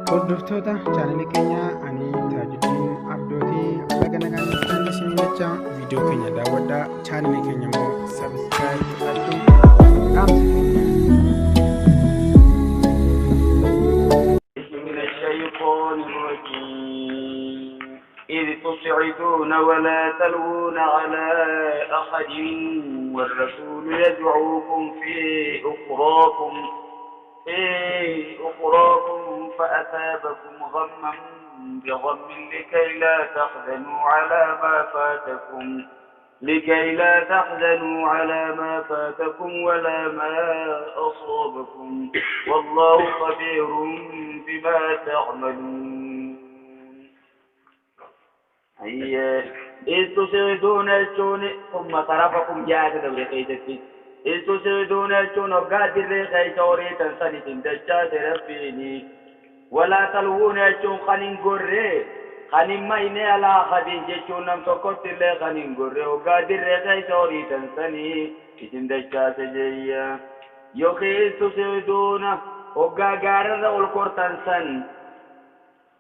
Hordoftoota chaanalii keenyaa, ani Taajuddiin Abdootii, baga nagaan dhuftan isiniin jecha. Viidiyoo keenya daawwadhaa, chaanalii keenya immoo subscribe godhachuun dhaamsa keenya. من الشيطان الرجيم. إذ تصعدون ولا تلوون على أحد والرسول يدعوكم في أخراكم فأثابكم غما بغم لكي لا تحزنوا على ما فاتكم ولا ما أصابكم، والله خبير بما تعملون. هي إذ تصعدون jechuun ثم صرفكم جاءت دبر keessatti. إذ تصعدون jechuun hoggaa dirree keessa horii tan isin dachaase Rabbiini. ولا تلوون jechuun kan hin gorree, kan hin mayne, على أحد jechuun nam tokkotti illee kan hin gorre, hoggaa dirree keessa horii tan sanii isin dachaase jeeyya. Yookiin إذ تصعدون hoggaa gaararra ol kortan san.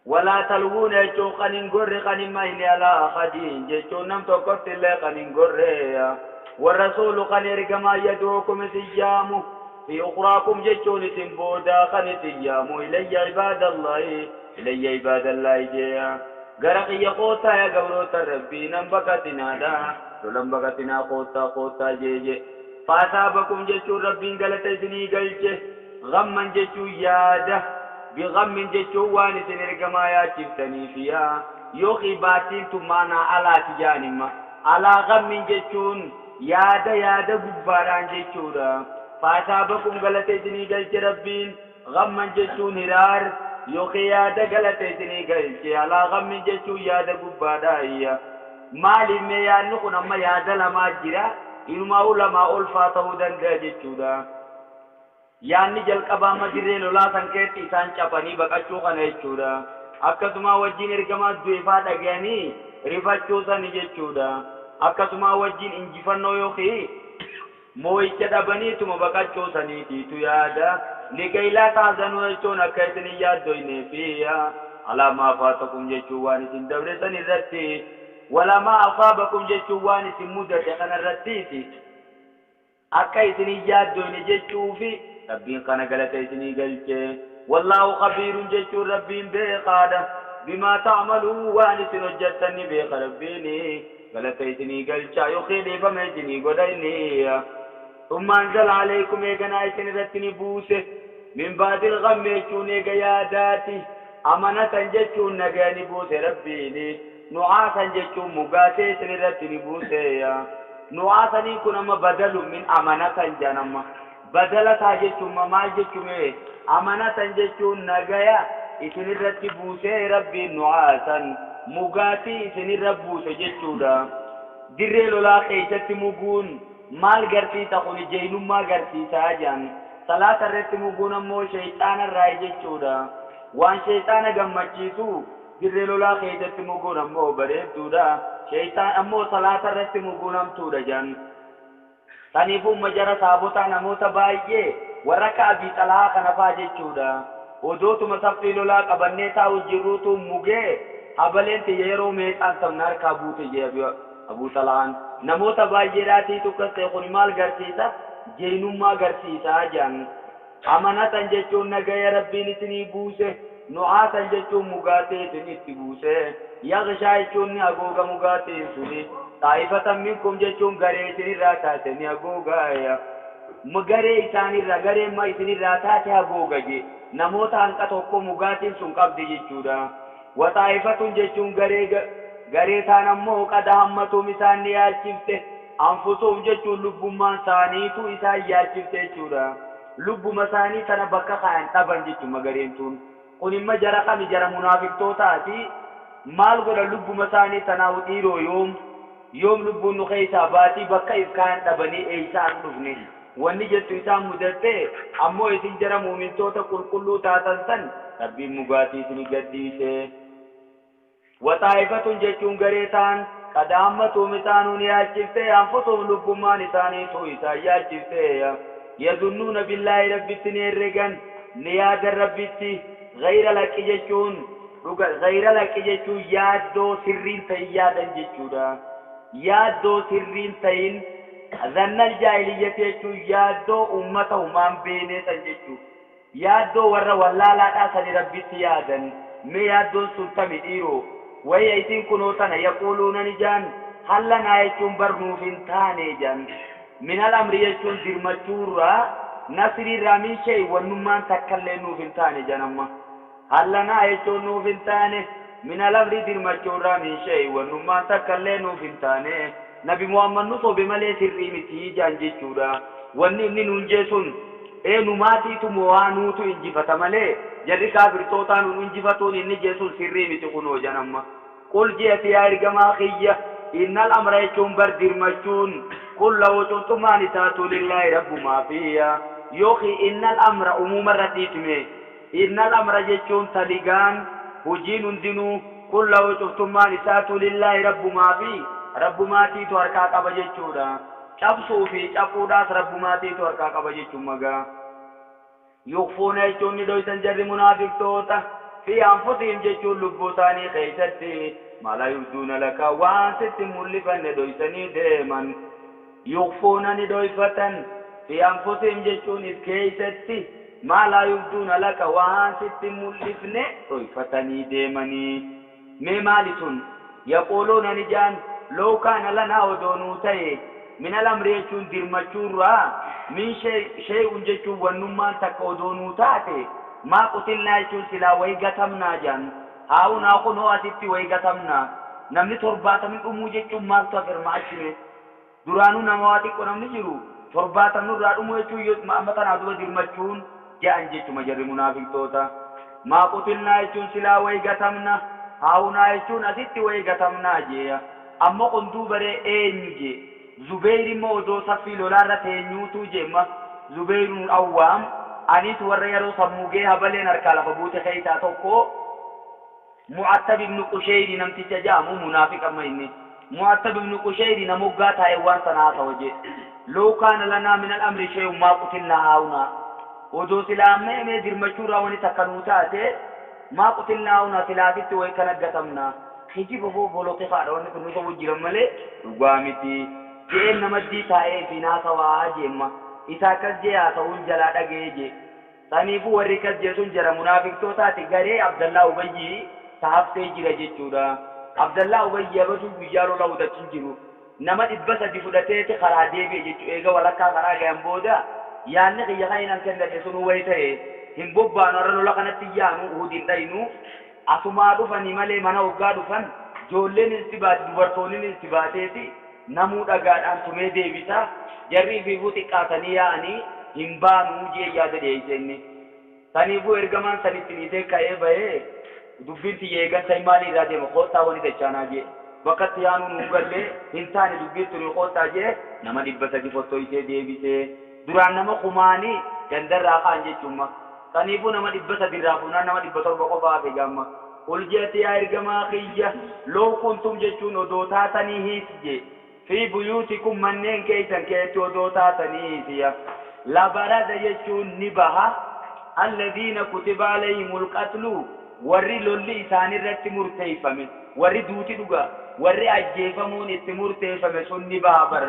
ولا تلوون jechuun kan hin gorre, kan hin mayne, على أحد jechuun nam tokkotti illee kan hin gorre. والرسول kan ergamaa يدعوكم isin yaamu, في أخراكم jechuun isin boodaa kan isin yaamu, إلي عباد الله، إلي عباد الله jeeya, gara kiyya kootaa yaa gabroota Rabbii, nan baqatinaadha, lolan baqatinaa, koottaa koottaa jeeje. فأثابكم jechuun Rabbiin galata isinii galche. غما jechuun yaada, بغم jechuun waan isin ergamaa yaachiftaniif yaa. Yookiin baattiin tun maanaa alaati jaanimma, على غم jechuun yaada, yaada gubbaadhaan jechuudha. فأثابكم galata isinii galche Rabbiin. غما jechuun hiraar yookiin yaada galata isinii galche. على غم jechuun yaada gubbaadhaa. Maaliif mee yaadni kun amma yaada lamaa jira, inumaa lamaa ol faa ta'uu danda'a jechuudha. Yaadni jalqabaa amma dirree lolaa san keessatti isaan caphanii baqachuu kana jechuudha. Akkasuma wajjin ergamaa du'e faa dhaga'anii rifachuu sani jechuudha. Akkasuma wajjin injifannoo yookiin moo'icha dhabaniituma baqachuu saniitiitu yaada. لكي لا تحزنوا jechuun akka isin hin yaaddoyneefi. على ما فاتكم jechuun waan isin dabre san irratti. ولا ما أصابكم jechuun waan isin mudate kana irrattiiti. Akka isin hin yaaddoyne jechuufi Rabbiin kana galata isinii galche. والله خبير jechuun Rabbiin beekaadha. بما تعملون waan isin hojjettan ni beeka Rabbiini. Galata isinii galchaa yookiin dhiifama isinii godha inni. ثم أنزل عليكم eeganaa isin irratti ni buuse. من بعد الغم jechuun eega yaadaati. أمنة jechuun nagaa ni buuse Rabbiini. نعاسا jechuun mugaatee isin irratti ni buuse. نعاسا niin kun amma بدل من أمنة jedhama. Badalataa jechuun maal jechuun? أمنة jechuun nagaya isin irratti buusee Rabbiin, نعاسا mugaatii isin irra buuse jechuudha. Dirree lolaa keessatti muguun maal garsiisa? Kun jeenummaa garsiisaa jedhan. Salaata irratti muguun ammoo sheeyxaana irraa jechuudha. Waan sheeyxaana gammachiisu. Dirree lolaa keessatti muguun ammoo bareedduudha. Sheeyxaan ammoo salaata irratti muguun hamtuudha jedhan. Saniifuu jara saabotaa namoota baay'ee warra akka Abii Xalahaa kana faa jechuudha. Odootuma saffii lolaa qabannee taa'u jirruutu mugee, habaleen tiyya yeroo meeqaan tamna harkaa buute jee Abuu Xalahaan. Namoota baay'eedhaatiitu akkas ta'e. Kun maal garsiisa? Jeenummaa garsiisaa jedhan. أمنة jechuun nagaya Rabbiin isinii buuse. نعاسا jechuun mugaatee isin itti buuse. يغشى jechuun ni hagooga mugaateen suni. طائفة منكم jechuun garee isinirraa taate ni hagoogaaya. Garee isaanirraa, garee ma isinirraa taate hagooga je. Namoota hanqa tokko mugaatiin sun qabdi jechuudha. وطائفة jechuun garee garee taan ammoo قد أهمتهم isaan ni yaachifte. أنفسهم jechuun lubbummaan isaaniitu isaan yaachifte jechuudha. Lubbuma isaanii tana bakka kaayan dhaban jechuudha gareen tun. Kun imma jara kami? Jara munaafiqtootaati. Maal godha? Lubbuma isaanii tanaaf dhiiroo, yoom yoom lubbuun nu keessaa baatii, bakka if kaayan dhabanii eeysaa as dhufne wanni jettu isaan mudatte. Ammoo isin jara muumintoota qulqulluu taatan san Rabbiin mugaatii isin gadhiise. وطائفة jechuun garee ta'an قد أهمتهم isaanuu ni yaachifte. أنفسهم lubbummaan isaaniitu isaan yaachifte. يظنون بالله rabbitti ni herregan, ni yaadan Rabbitti. Gayra laqqi jechuun gayra laqqi jechuun yaaddoo sirriin ta'in yaadan jechuudha. Yaaddoo sirriin ta'in zannal jaahiliyyati jechuun yaaddoo ummata humaan beenee san jechuudha. Yaaddoo warra wallaalaadhaa sani Rabbitti yaadan. Mee yaaddoon sun tami dhiiroo? Wayya isin kunoo tana yaquuluuna ni jaan hallanaa jechuun barnuuf hin taane jaan. Minal amri jechuun dirmachuurraa nasriirraa min shay wannummaan takkallee nuuf hin taane jaan amma. Hallanaa jechuun nuuf hin taane minal amri dirmachuurraa min shay wannummaan takkallee nuuf hin taane. Nabi Muhammad nu sobe malee sirrii miti jaan jechuudha. Wanni inni nuun jeesun numaatiitu mo'aa nuutu injifata malee jarri kaafirtootaa nuun injifatuun inni jeesun sirrii miti kunoo jaan amma. Qul jeeti yaa ergamaa kiyya innal amra jechuun bar dirmachuun kulla wucuntummaan isaatu lillaahi rabbumaa fiyya yookiin innal amra umuumarra dhiitme innal amra jechuun taligaan hojiin hundinuu kulla wucuntummaan isaatu lillaahi rabbumaa fi rabbumaatiitu harkaa qaba jechuudha. Cabsuu fi cabuudhaas rabbumaatiitu harkaa qaba jechuun magaa. Yukhfuuna jechuun ni dhoysan jarri munaafiqtoota fi anfusihim jechuun lubbuu isaanii keessatti mala yubduuna laka waan sitti mul'ifanne dhoysanii deeman. Yukhfuuna ni dhoyfatan fi anfusihim jechuun if keessatti mala yubduuna laka waan sitti mul'ifne dhoyfatanii deemanii. Mee maali sun? Yaquuluuna ni jaan law kaana lanaa odoo nuu ta'e minal amri jechuun dirmachuurraa min shay'un jechuun wannummaan takka odoo nuu taate maa qutilnaa jechuun silaa wayi gatamnaa jaan. Haa'unaa kunoo asitti wayi gatamnaa. Namni 70 dhumuu jechuun maaltu afirma achime? Duraanuu nama waa xiqqoo namni jiru 70 irraa dhumuu jechuun amma tanaa duba dirmachuun ja'an jechuma jarri munaafiqtoota. Maa qutilnaa jechuun silaa wayi gatamna. Haa'unaa jechuun asitti wayi gatamnaa jeeya. Amma qonduu baree eenyu jee? Zubayr immoo odoo saffii lolaarra teenyuutu jeemma. Zubayruun awwaam anis warra yeroo sammuu gee habaleen harkaa lafa buute keessaa tokko Mu'attab ibnu Qushayri namticha jedhamu munaafiqa amma inni. Mu'attab ibnu Qushayri namoggaa taa'e waan sana haasawa jee. Law kaana lanaa minal amri shay'un maa qutilnaa haa'unaa. Odoo silaa amma himee dirmachuurraa wani takka nuu taate maa qutilnaa haa'unaa silaasitti wayi kana gatamna. Kijiba boo boloqe faadha wanni kun nu sobu jiran malee dhugaa miti. Jeen namaddii taa'ee fi naasawaa jeemma. Isa akkas jee haasa'uun jalaa dhaga'ee jee. Saniifuu warri akkas jee sun jara munaafiqtootaati garee Abdallaa Ubayyii tahaftee jira jechuudha. Abdallaa Ubayyii abasuu guyyaa lola hudachiin jiru. Nama 300 fudhateeti karaa deebi'e jechuudha. Eega walakkaa karaa gahan booda yaanni kiyya kan hin kennadhe sunuu wayi ta'e hin bobbaanu har'a lola kanatti yaanu Uhud hin dhaynu. Asumaa dhufanii malee mana hoggaa dhufan ijoolleen itti baate dubartoonni itti baateeti namuu dhagaadhaan tumee deebisa. Jarri fiifuu xiqqaatanii yaa'anii hin baanuu jee yaada dhiyeesse inni. Saniifuu ergamaan sanitti dhiisee ka'ee bahee dubbiin tiyya eegan sa'i maalii irraa deema koottaa wani dachaanaa jee. Bakka itti yaanuu nuun gallee hin taane dubbiin tuni koottaa jee nama 300 fottoysee deebisee. Duraan nama kumaanii gandarraa ka'an jechuudha. Saniifuu nama 300 irraa fuunaan nama 700 qofa hafe gaamma. Ol jeeti yaa ergamaa kiyya law kuntum jechuun odoo taatanii hiis jee. Fi buyuutikum manneen keessan keessatti odoo taatanii hiisiya. Labarada jechuun ni baha. Alladhiina kutiba alayhimul qatlu warri lolli isaanirratti murteeffame warri duuti dhuga warri ajjeefamuun itti murteeffame sun ni baha bar.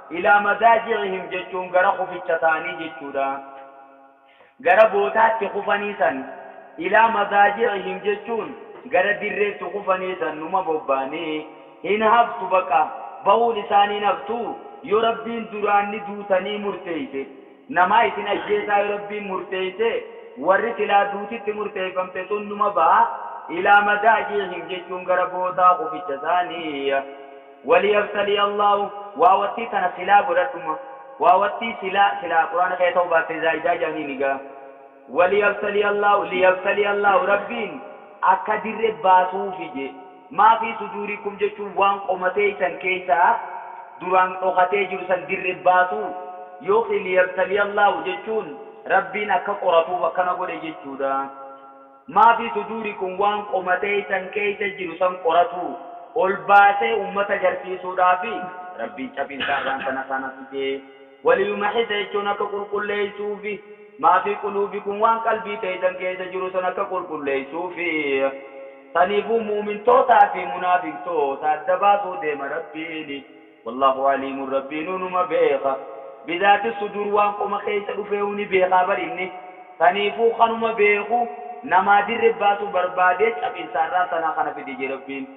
Ilaa madaajicihim jechuun gara kuficha ta'anii jechuudha. Gara bootaatti kufanii san ilaa madaajicihim jechuun gara dirreetti kufanii san numa bobbaanii hin haftu baqa bahuun isaanii haftu yoo Rabbiin duraan ni duutanii murteeyse. Namaa isin ajjeesaa yoo Rabbiin murteeyse warri silaa duutitti murteeffamte sun numa baha. Ilaa madaajicihim jechuun gara bootaa kuficha isaanii. Waliyabtali Allahu waawattii tana silaa godhadhuma. Waawattii silaa silaa Quraana keessa ta'uu baatte zaayidaa jedhanii ni gaa. Waliyabtali Allahu liyabtali Allahu Rabbiin akka dirre baasuufi jee. Maa fi suduurikum jechuun waan qomatee isan keessaa duraan dhokatee jiru san dirre baasuu yookiin liyabtali Allahu jechuun Rabbiin akka qoratuuf akkana godhe jechuudha. Maa fi suduurikum waan qomatee isan keessa jiru san qoratu ol baasee ummata garsiisuudhaafi Rabbiin cabinsa irraan sana sana fidee. Waliyumahisa jechuun akka qulqulleessuufi Maa fi quluubikum waan qalbii teeysan keessa jiru san akka qulqulleeysuufi. Saniifuu mu'mintootaa fi munaafiqtoota adda baasuu deema Rabbiin. Wallaahu aliimun Rabbiinuu numa beeka. Bizaati suduur waan qoma keessa dhufeehu ni beekaa bar inni. Saniifuu kanuma beeku namaa dirre baasuu barbaadee caphinsa arraan tanaa kana fide je Rabbiin.